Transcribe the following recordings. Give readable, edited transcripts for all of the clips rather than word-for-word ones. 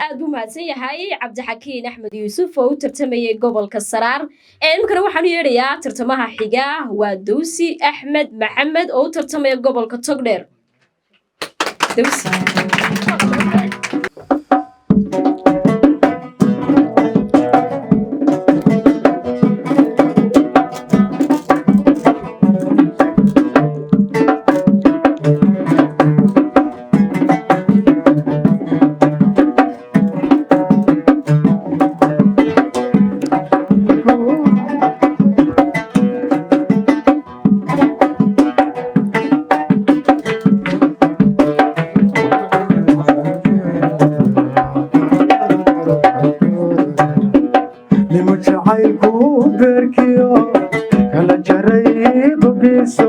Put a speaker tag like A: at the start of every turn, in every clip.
A: Aad buu mahadsan yahay Cabdixakiin Axmed Yuusuf oo u tartamayay gobolka Saraar. Iminkana waxaan u yeedhayaa tartamaha xiga, waa Dawsi Axmed Maxamed oo u tartamaya gobolka Togdheer. Dawsi.
B: Nimo jacaylku beerkiyo kala jaray bogiiso,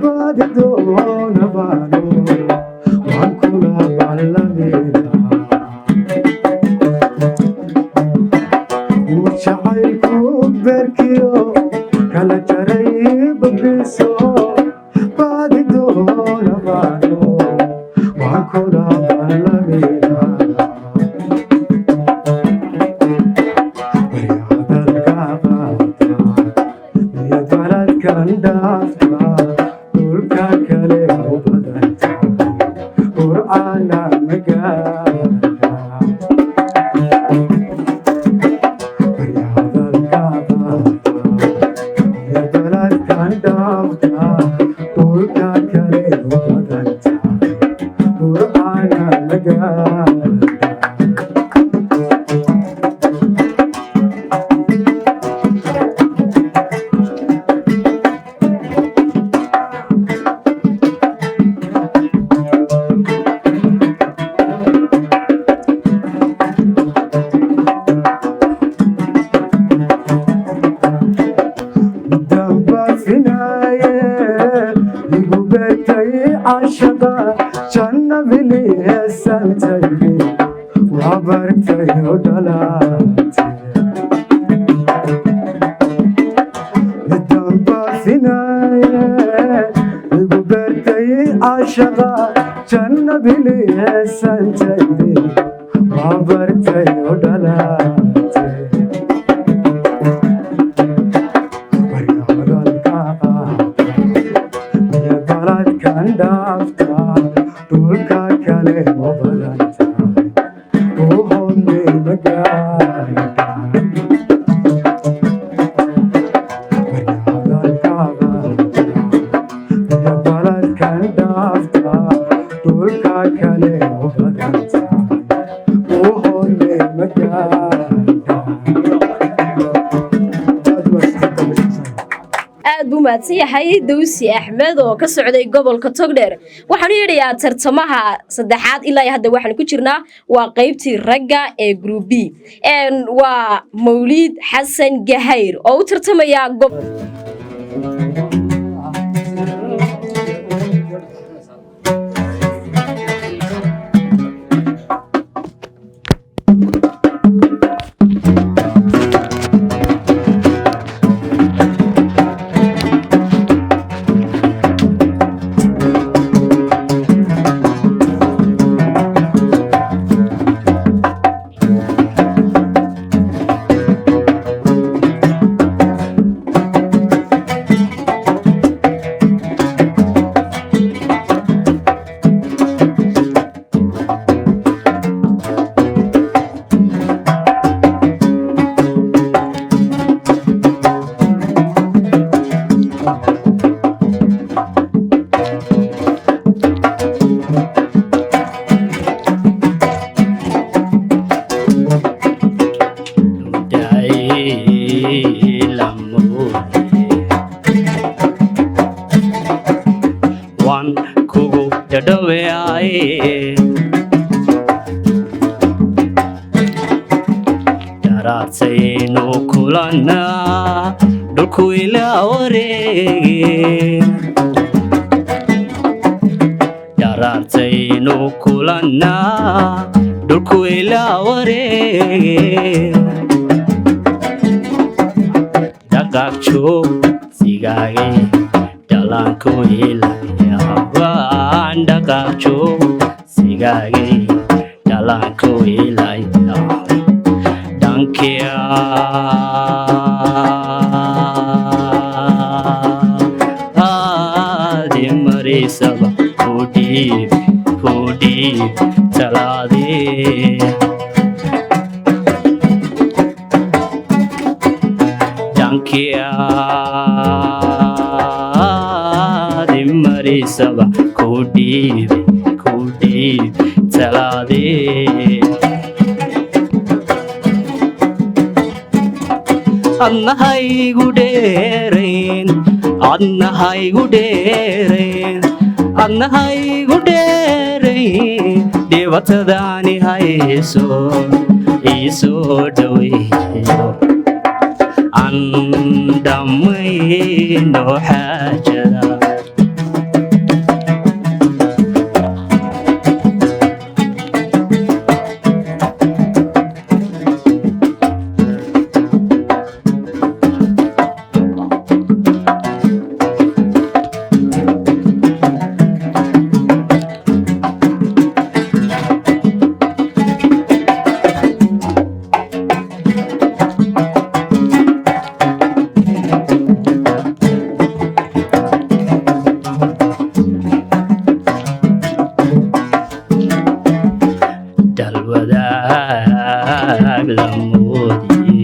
B: baadi doona baano, waan kula ballamina. Nimo jacaylku beerkiyo kala jaray bogiiso, baadi doona baano, waan kula ballamina. Hadalka qaata iyo baladkan dhaafta, dhulka kale u badanta, Qur'aana magaada. Hadalka qaata iyo baladkan dhaafta, dhulka kale u badanta, Qur'aana magaada. Dambaafinaye igu beertay cashaqa, janna biliheesantaydi, waa bartay oo dhalaatay. Dambaafinaye igu beertay cashaqa, janna biliheesantaydi, waa bartay oo dhalaatay. Hadalka qaata iyo baladkan dhaafta, dhulka kale u badan tahay, u magaadha. Hadalka qaata iyo baladkan dhaafta, dhulka kale u badan tahay, u magaadha.
A: Aad buu mahadsan yahay Dawsi Axmed oo ka socday gobolka Togdheer. Waxaan u yeedhayaa tartamaha saddexaad. Ilaa iyo hadda waxaan ku jirnaa waa qaybtii ragga ee group B, waa Mawliid Xasan Gahayr oo u tartamaya gob
C: Waan kugu dhadhaweaye, dharaartaynu kulanaa, dhulku ila wareege. Dharaartaynu kulanaa, dhulku ila wareege. Dhaqaaq joog. Sigaagay dhallaanku ilayabaan dhaqaajo sigaagay dhallaanku ilaya dhankia aadi marisaba kudhiib kudhiib talaadii dhankiaadi marisaba kudhiib kudhiib talaadii adnahaygu dheerayn adnahaygu dheerayn adnahaygu dheerayn dhibaatadaani hayso iisoo dhaweeyo aan dhammayno xaajada. Dalwadaag lamoodii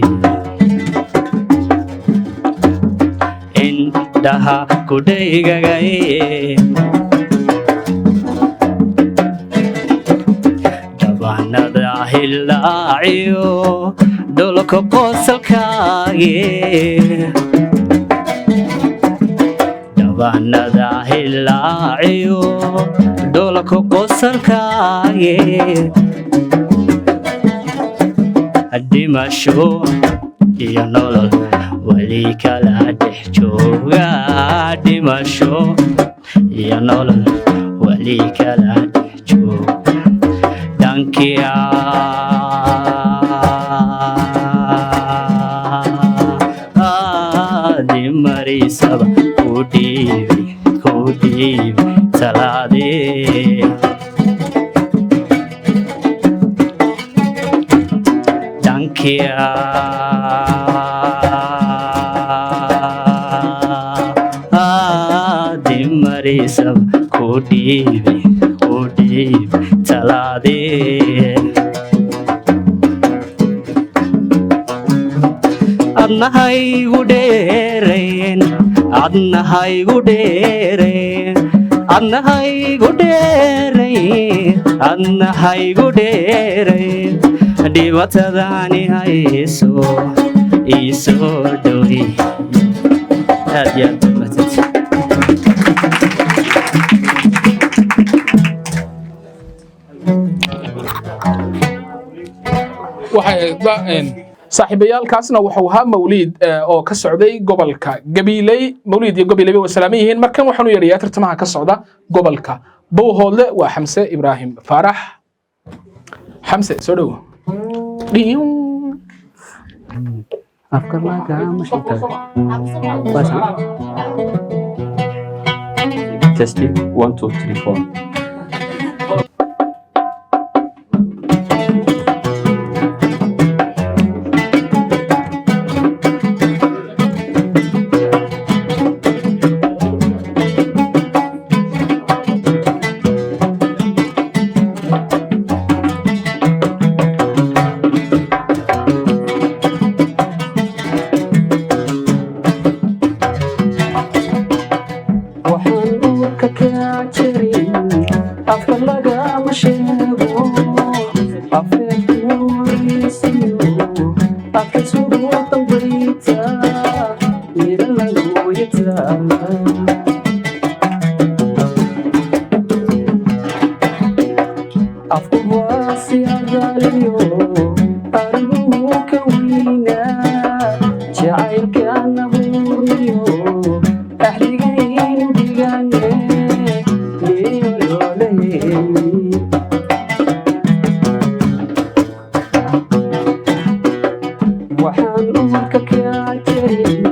C: indhaha kudhaygagay dhabanada hilaaciyo dholka qosalkaage dhabanada hilaaciyo dholka qosalkaage dhimasho iyo nolol weli kala dhex jooga dhimasho iyo nolol weli kala dhex jooga dhankia aadi marisaba kudhiibi kudhiibi talaadii dhankia aadi marisaba kudhiibi kudhiibi talaadii adnahaygu dheerayn adnahaygu dheerayn adnahaygu dheerayn adnahaygu dheerayn dhibaatadaani hayso iisoo dhowey aad iyo aad baad mahadsantihiin.
D: Waxay saaxiibayaalkaasna wuxuu ahaa Mawliid oo ka socday gobolka Gabiiley. Mawliid iyo Gabiiley way salaaman yihiin. Markan waxaanu yeedhayaa tartamaha ka socda gobolka Bowhoodle, waa Xamse Ibraahim Faarax. Xamse, soo dhowo. Dhiin.
C: Afka lagama shaqeeyo.
E: Testing one, two, three, four.
B: Waxaan uurka kaa jirin afka lagama sheego afeerkuurisiyo afka sugu dambayta mida lagu yataala. Afku waa si hadaliyo arrimuhu ka weynaa jacaylkan abuurniyo axdigaynu dhigane miyo loola heli. Waxaan uurka kaa jirin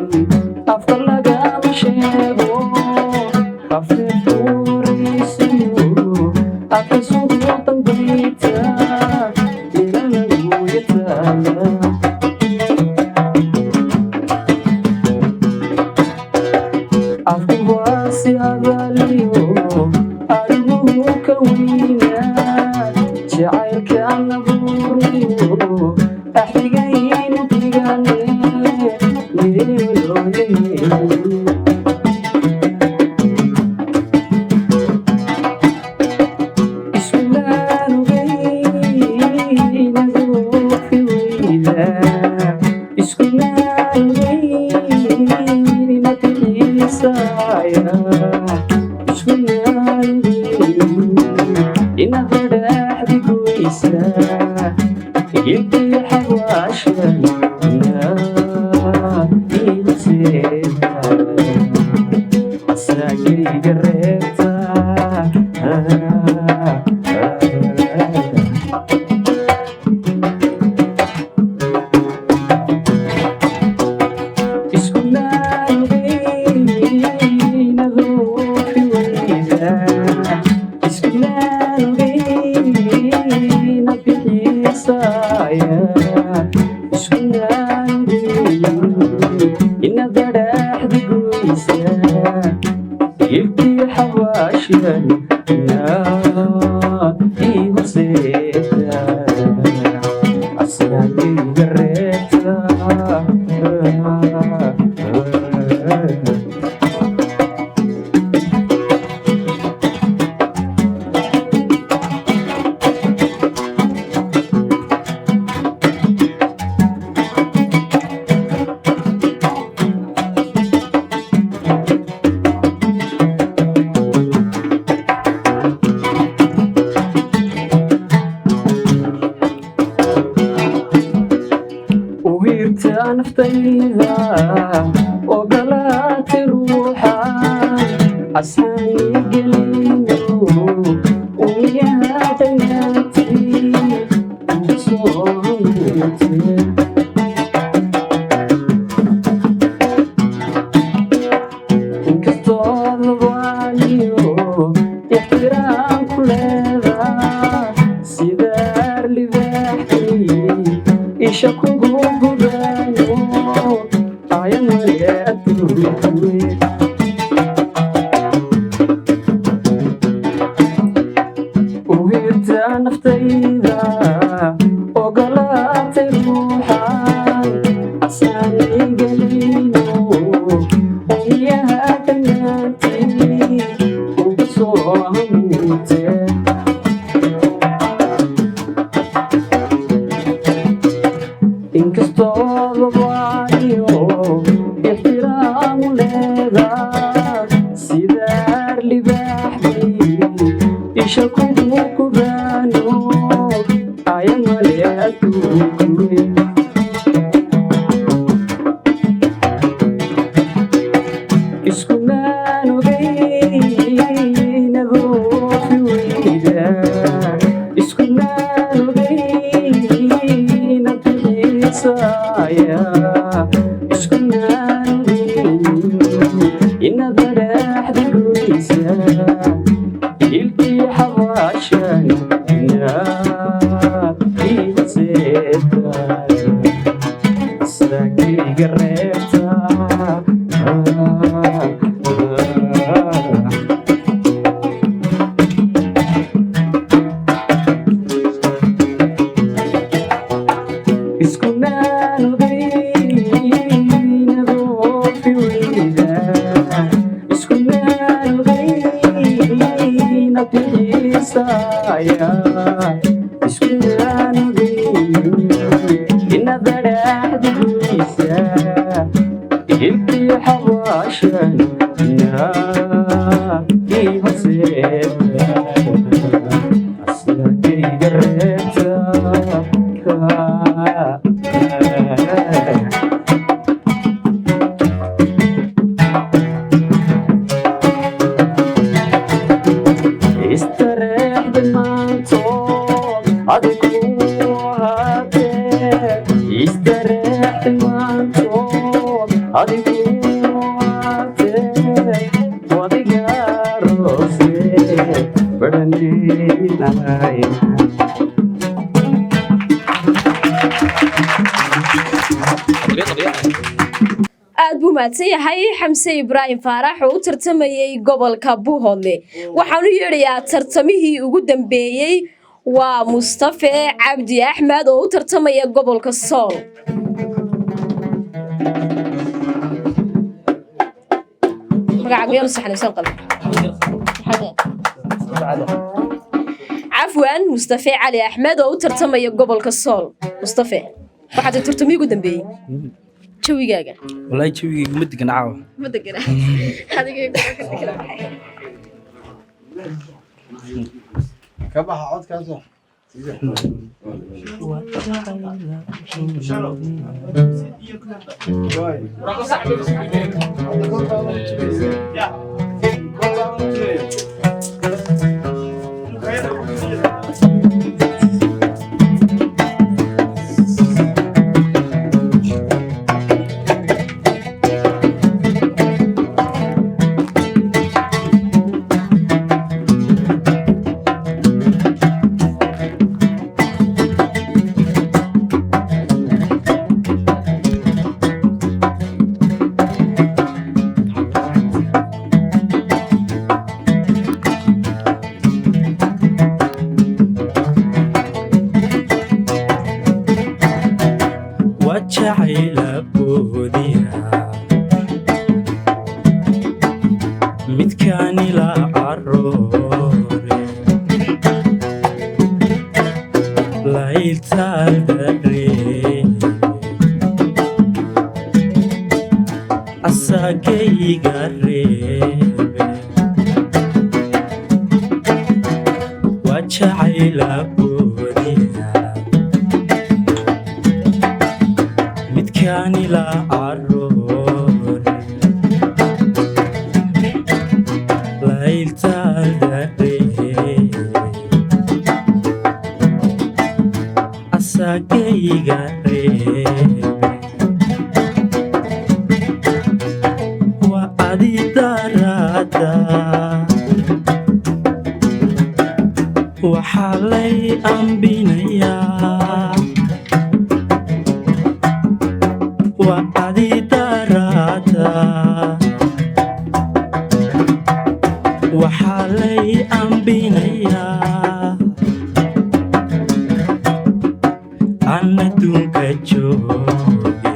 B: afka lagama.
C: Asi hadaliyo arrimuhu ka weynaa jacaylkaan abuurnayo axdigaynu dhigane meelooye. Asagayga reebta. Reebta. Uhiirta naftayda ogolaatay ruuxa asxaani gelino umiyaha dhammaantii uga soo hamuutay. Inkastoo labaaniyo ixtiraam ku leedaa sidaar libaaxkii isha kugu gubaano ayamale adduunkuwe. Uhiirta naftayda ogolaatay ruuxan asaanay gelayno umiyaha dhammaantii uga soo hamuutee. Inkastoo labaaniyo ixtiraamu leedaa sidaar libaaxday isha kugu kubaano ayamale adduunkuwe. Iskumaan ogeyn adoofi weyda, iskumaan ogeyn abixiisaya, iskumaan ogeyn inaad badhaxda goysa ilkii xabaashan inaad iibaseeta asagayga reebta. Iskumaan ogeyn adoofi weyda, iskumaan ogeyn abixiisaya, iskumaan ogeyn inaad badhaxda goysa ilkii xabaashan inaad ii horseeda asagayga reebta. Istareexda maanto adigu ahaatee, istareexda maanto adigu ahaatee, wadiga aroose badhaninaya.
A: Aad buu Mahadsan yahay Xamse Ibraahim Faarax oo u tartamayey gobolka Buuhoodle. Waxaan u yeedhayaa tartamihii ugu dambeeyey, waa Mustafe Cabdi Axmed oo u tartamaya gobolka Sool. Magacaaga miyaanu saxnay soo qalab? Cafwan, Mustafe Cali Axmed oo u tartamaya gobolka Sool. Mustafe, waxaad tartamihii ugu dambeeyey, jawigaaga?
F: Wallaahi jawigayga ma degan caawa.
A: Ma degana adiga gobolka degana maxay?
G: Ka baxa codkaas.
C: Wajacayla boodiya midkaanila caroore layltaaldare asagayga reebe. Wajacayla boodiya midkaanila caroore layltaaldare asagayga reebe. Waa adi daraada waxaa lay ambinayaa, waa adi daraada waxaa lay ambinayaa. Aan adduunka jooge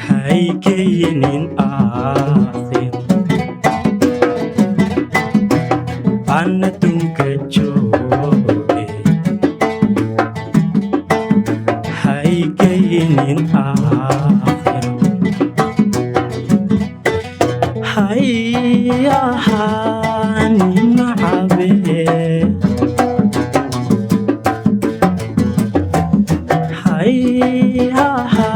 C: haykaynin aakhir, aan adduunka jooge haykaynin aakhir. Hayahaanina cabe.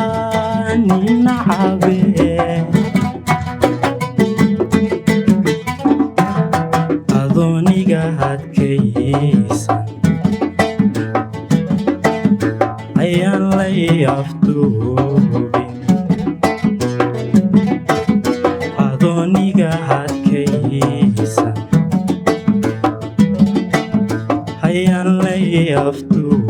C: Hayahaanina cabe. Adooniga adkaysan ayaan lay afduubin, adooniga adkaysan ayaan lay afduubin.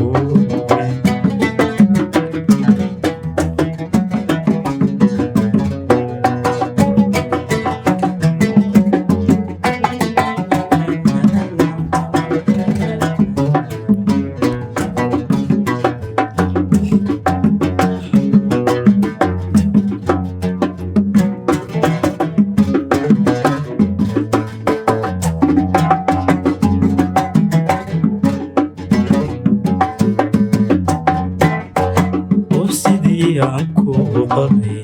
C: Qof sidii aan ku qoday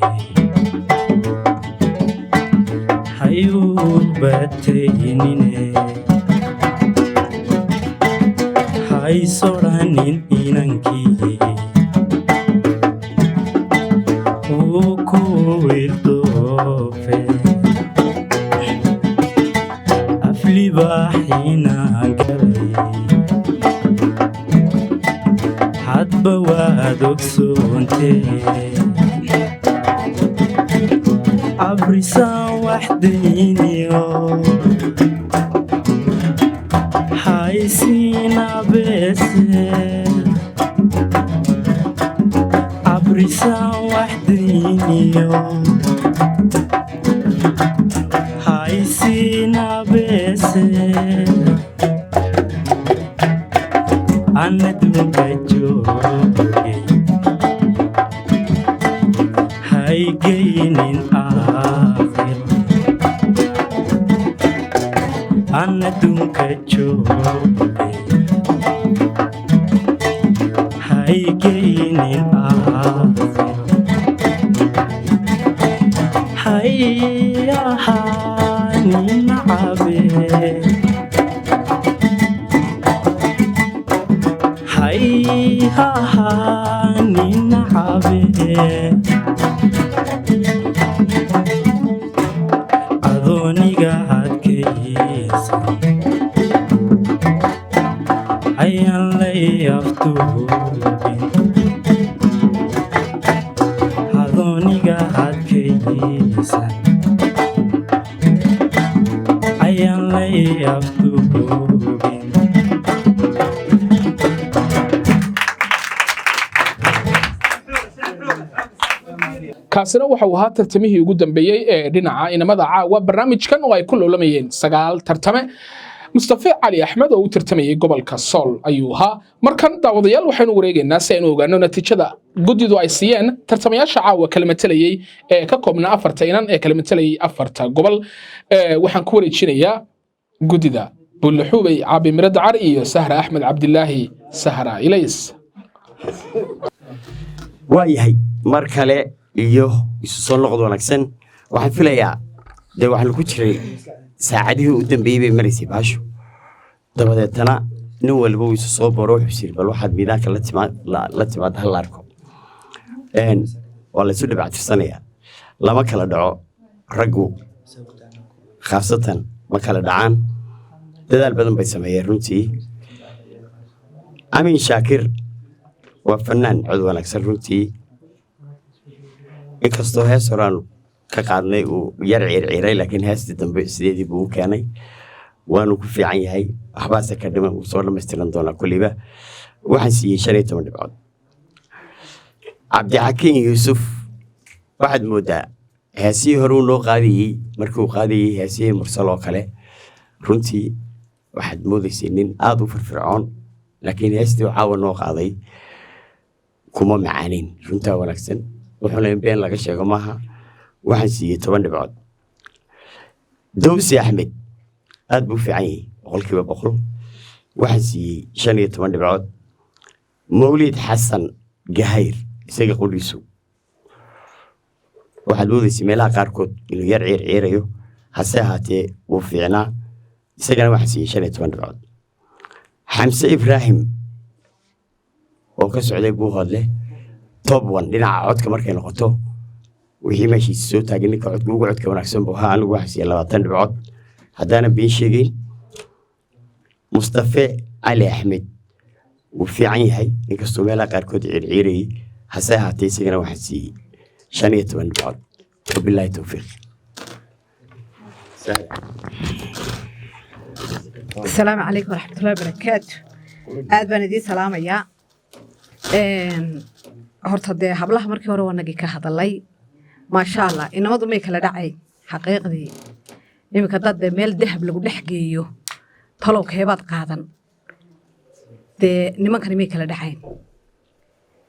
C: hayuu bataynine, haysodhanin inankii wuu ku wildoofe. Aflibaaxinaan galay hadba waad ogsoontee, abrisaan waxdayniyo haysiina beese, abrisaan. Waxdayniyo haysinabese anadunka joogay haygaynin aakhir anadunka joogay haygaynin aakhir hayahanin cabe hayhahanin cabe adooniga adkaysa ayaan lay aftuubin adooniga adkaysa ayaan lay aftuubin.
D: Kaasina waxa uu ahaa tartamihii ugu dambeeyey ee dhinaca inamada caawa barnaamijkan oo ay ku loolamayeen sagaal tartame. Mustafe Cali Axmed oo u tartamayey gobolka Sool ayuu ahaa. Markan, daawadayaal, waxaynu wareegaynaa si aynu ogaano natiijada guddidu ay siiyeen tartamayaasha caawa kala matalayey ee ka koobnaa afarta inan ee kala matalayey afarta gobol. Waxaan ku wareejinayaa guddida Bullaxuubey Caabi Miro Dacar iyo Sahra Axmed Cabdilaahi, Sahra Ilays.
H: Waayahay, mar kale iyo isu soo noqod wanaagsan. Waxaan filayaa dee waxaanu ku jiray saacadihii u dambeeyey bay maraysay baashu. Dabadeetana nin walba uu isu soo baro, wuxuu yiri bal waxaad miidaanka la timaad la timaad hal arko. Waa laysu dhibactirsanayaa, lama kala dhaco, raggu khaasatan ma kala dhacaan. Dadaal badan bay sameeyeen runtii. Amin Shaakir waa fanaan cod wanaagsan runtii, inkastoo hees horaanu ka qaadnay uu yar ciirciiray, laakiin heestii dambe sideedii buu u keenay, waanu ku fiican yahay. Waxbaase ka dhiman, wuu soo dhammaystiran doonaa kulliba. Waxaan siiyey 15 dhibcood. Cabdixakiin Yuusuf waxaad mooddaa heesihii hore uu noo qaadayey, markii uu qaadayey heesihii Mursal oo kale, runtii waxaad moodaysay nin aada u firfircoon, laakiin heestii uu caawa noo qaaday kuma macaanin. Runtaa wanaagsan, wuxuuna in been laga sheego maaha. Waxaan siiyey 10 dhibcood. Dowsi Axmed aad buu u fiican yahay, 100%. Waxaan siiyey 15 dhibcood. Mawlid Xasan Gahayr isaga qudhiisu waxaad moodaysay meelaha qaarkood inuu yar ciirciirayo, hase ahaatee wuu fiicnaa. Isagana waxaan siiyey 15 dhibcood. Xamse Ibraahim oo ka socday Buuhoodle, top one dhinaca codka markay noqoto, wixii meeshiisa soo taagay ninka codka ugu codka wanaagsan buu ahaa. Anigu waxaan siiyey 20 dhibcood, haddaanan been sheegeyn. Mustafe Cali Axmed wuu fiican yahay, inkastoo meelaha qaarkood ciirciirayay, hase ahaatee isagana waxaan siiyey 15 dhibcood. Wabilaahi towfiiq.
I: Asalaamu calaykum waraxmatullahi wabarakaatu. Aad baan idiin salaamayaa. Horta dee hablaha markii hore waa nagii ka hadalay, maasha Allah. Inamadu may kala dhacay xaqiiqdii. Iminka dad dee meel dahab lagu dhex geeyo, talow keebaad qaadan? Dee nimankani may kala dhacayn,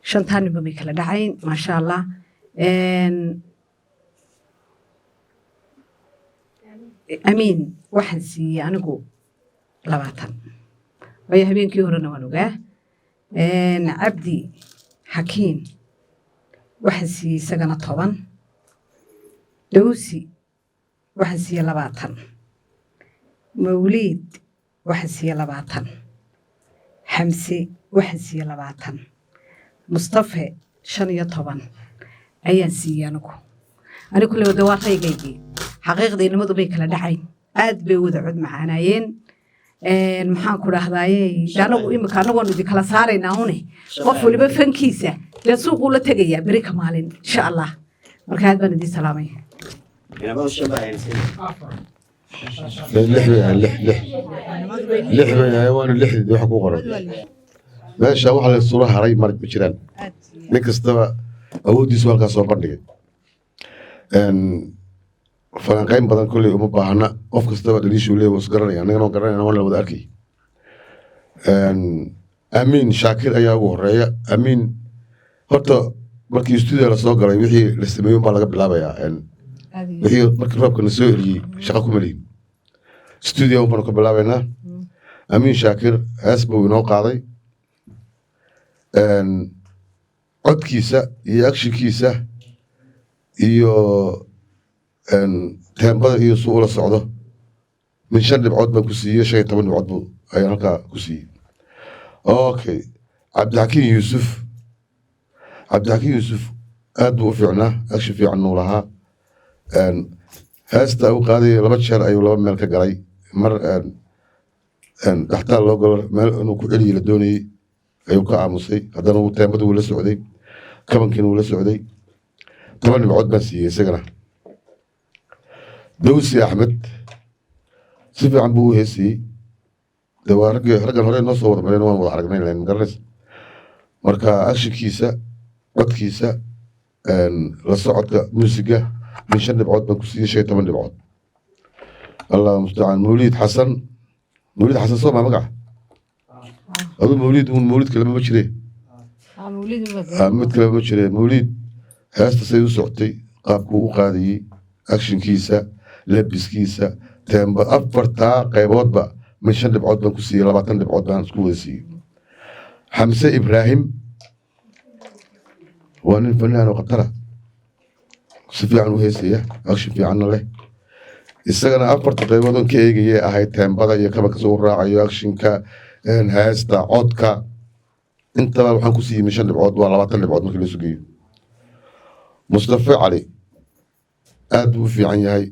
I: shantaa ninba may kala dhacayn, maasha Allah. Amiin waxaan siiyey anigu 20, waayo habeenkii horena waan ogaa. Cabdi Xakiim waxaan siiyey isagana 10. Dowsi waxaan siiyey 20. Mawliid waxaan siiyey 20. Xamse waxaan siiyey 20. Mustafe 15 ayaan siiyey anigu. Anigu kulley wada waa raygaygii. Xaqiiqdii nimadu bay kala dhacayn, aad bay wada cod macaanaayeen. Maxaan ku dhahdaaye, anagu imika anagu waanu idin kala saaraynaa une qof waliba fankiisa dee suuquu la tegayaa beri ka maalin, insha Allah. Marka aad baan idin salaamaya.
J: Lix bay ahayn, lix, lix, lix bay ahayn, waana lixdii waxa ku qoran meesha. Waxa la isula haray mar ma jiraan, nin kastaba awooddiisu halkaas soo bandhigay. Falanqayn badan kolley uma baahna. Qof kastaba dhaliishuu leeyahay wuu is garanaya, annagana waan garanayna, waan la wada arkay. Amiin Shaakir ayaa ugu horeeya. Amiin, horta markii studio la soo galay, wixii la sameeyey unbaa laga bilaabayaa. Wixii markii roobka na soo eriyey shaqo kuma lihin, studio unbaanu ka bilaabaynaa. Amiin Shaakir hees buu inoo qaaday. Codkiisa iyo actionkiisa iyo teembada iyo suu ula socdo, min 5 dhibcood baan ku siiyey. 15 dhibcood buu ayaan halkaa ku siiyey. Okay, Cabdixakiin Yuusuf. Cabdixakiin Yuusuf aad buu u fiicnaa, action fiican nuu lahaa. Heesta uu qaadayay laba jeer ayuu laba meel ka galay. Mar dhaxtaal loo galo, meel inuu ku celiyi la doonayey ayuu ka aamusay. Haddana wuu teembada wuu la socday, kabankiina wuu la socday. 10 dhibcood baan siiyey isagana. Dawsi Axmed si fiican buu u heesiyey. De waa raggan hore noo soo wada mareen, waan wada aragnay lain, ma garanaysa? Marka actionkiisa, codkiisa, la socodka muusiga, min 5 dhibcood baan ku siiyey, 15 dhibcood. Allahu mustacaan. Mawliid Xasan. Mawliid Xasan soo maa magaca aduu? Mawliid uun, mawliid kalema ma jire. Mid kale ma jire. Mawliid heesta say u socotay, qaabkuu u qaadayey, actionkiisa, labiskiisa, teemba, afartaa qayboodba min 5 dhibcood baan ku siiyey. 20 dhibcood baan isku wada siiyey. Xamse Ibraahim waa nin fanaan oo khatara, si fiican u heesaya, action fiicanna leh. Isagana afarta qaybood oon ka eegayay ahayd teembada iyo kabanka soo raacayo, actionka, heesta, codka, intaba waxaan ku siiyey min 5 dhibcood. Waa 20 dhibcood markii la sugeeyo. Mustafa Cali aad buu u fiican yahay,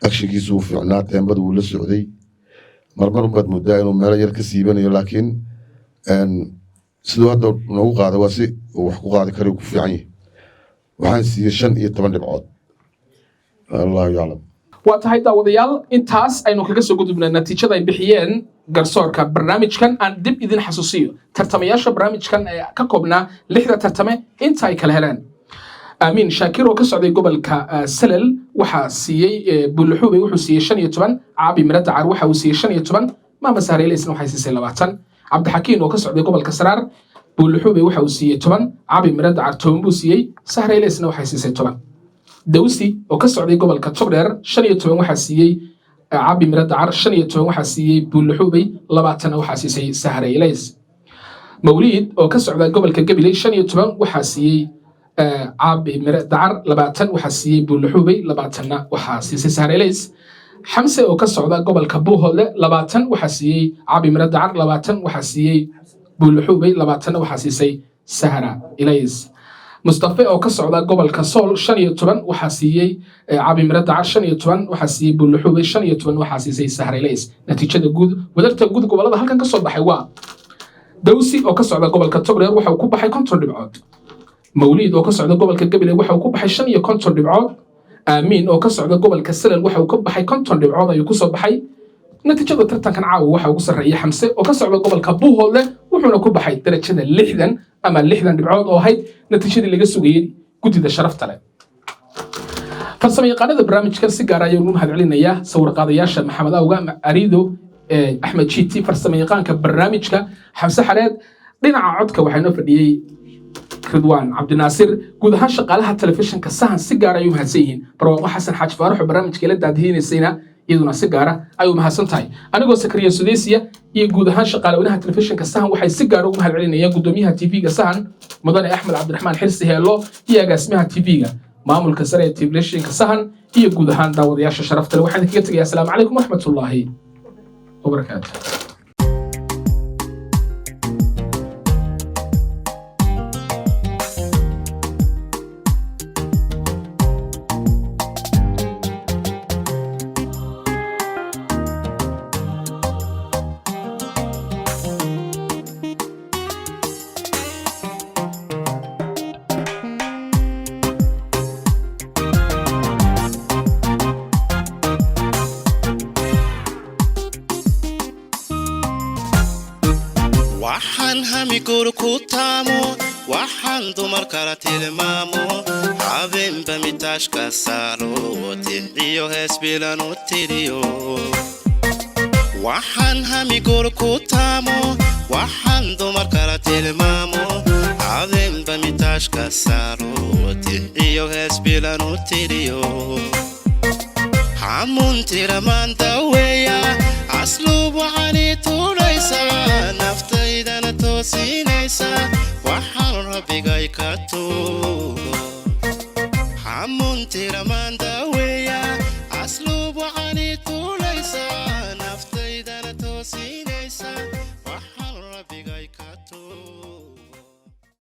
J: actionkiisu wuu fiicnaa, teembada wuu la socday. Marmar baad moodaa inuu meelo yar ka siibanayo, laakiin siduu hadda noogu qaaday waa si uu wax ku qaadi karayo, ku fiican yahay. Waxaan siiyey 15 dhibcood. Allahu yaclam.
D: Waa tahay daawadayaal, intaas aynu kaga soo gudubnay natiijada ay bixiyeen garsoorka barnaamijkan. Aan dib idin xasuusiyo tartamayaasha barnaamijkan ee ka koobnaa lixda tartame inta ay kala heleen. Amiin Shaakir oo ka socday gobolka Salal waxaa siiyey Buluxuubey, wuxuu siiyey 15. Caabi Miradacar waxa uu siiyey 15. Maama Sahreeleysna waxay siisay 20. Cabdixakiin oo ka socday gobolka Saraar, Buluxuubey waxa uu siiyey 10, Caabi Miradacar 10 buu siiyey, Sahreeleysna waxay siisay 10. Dawsi oo ka socday gobolka Togdheer, 15 waxaa siiyey Cabi Miradacar, 15 waxaa siiyey Buulaxuubey, 20-na waxaa siisay Sahre Ilays. Mawliid oo ka socda gobolka Gabiley, 15 waxaa siiyey Caabi Miradacar, 20 waxaa siiyey Buulaxuubey, 20-na waxaa siisay Sahre Ilays. Xamse oo ka socda gobolka Buuhoodle, 20 waxaa siiyey Cabi Miradacar, 20 waxaa siiyey Buulaxuubey, 20-na waxaa siisay Sahra Ilays. Mustafe oo ka socda gobolka Sool, 15 waxaa siiyey Cabi Miradacar, 15 waxaa siiyey Buulaxuubey, 15 waxaa siisay Sahra Ilays. Natiijada guud, wadarta guud gobolada halkan ka soo baxay waa: Dawsi oo ka socda gobolka Togdheer waxa uu ku baxay 50 dhibcood. Mawliid oo ka socda gobolka Gabiley waxa uu ku baxay 55 dhibcood. Aamiin oo ka socda gobolka Salal waxa uu ka baxay 50 dhibcood ayuu kusoo baxay. Natiijada tartankan caawa waxa ugu sarreeya Xamse oo ka socda gobolka Buuhoodle, wuxuuna ku baxay darajada 60 ama 60 dhibcood oo ahayd natiijadii laga sugayey guddida sharafta leh. Farsamo yaqaanada barnaamijkan si gaar ayaan ugu mahadcelinayaa: sawir qaadayaasha Maxamed Awga Arido, Axmed Jiti, farsamo yaqaanka barnaamijka Xamse Xareed, dhinaca codka waxaa inoo fadhiyey Ridwaan Cabdinaasir. Guud ahaan shaqaalaha telefishinka Sahan si gaar ayuu mahadsan yihiin. Barwaaqo Xasan Xaaji Faarax oo barnaamijka ila daadihinaysayna iyaduna si gaara ayuu mahadsan tahay. Anigoo Sakariya Sudeysiya iyo guud ahaan shaqaalaweynaha telefishinka Sahan waxay si gaara ugu mahad celinayaan gudoomiyaha TV-ga Sahan, mudane Axmed Cabdiraxmaan Xirsi Heello, iyo agaasimaha TV-ga, maamulka sare ee telefishinka Sahan iyo guud ahaan daawadayaasha sharafta leh. Waxaan idinkaga tegayaa asalaamu calaykum waraxmatullaahi wabarakaatu.
K: Waxaan hami guur ku taamo. Waxaan dumar kala tilmaamo, habeenba mitaashka saaro, ticiyo hees bilan u tiriyo. Waxaan hamigoor ku taamo, waxaan dumar kala tilmaamo, habeenba mitaashka saaro, ticiyo hees bilan u tiriyo. Xamuntiramaan daweeya, asluub waxaani tuuraysa, naftaydana toosinaysa, waxaan rabbigay ka tuug.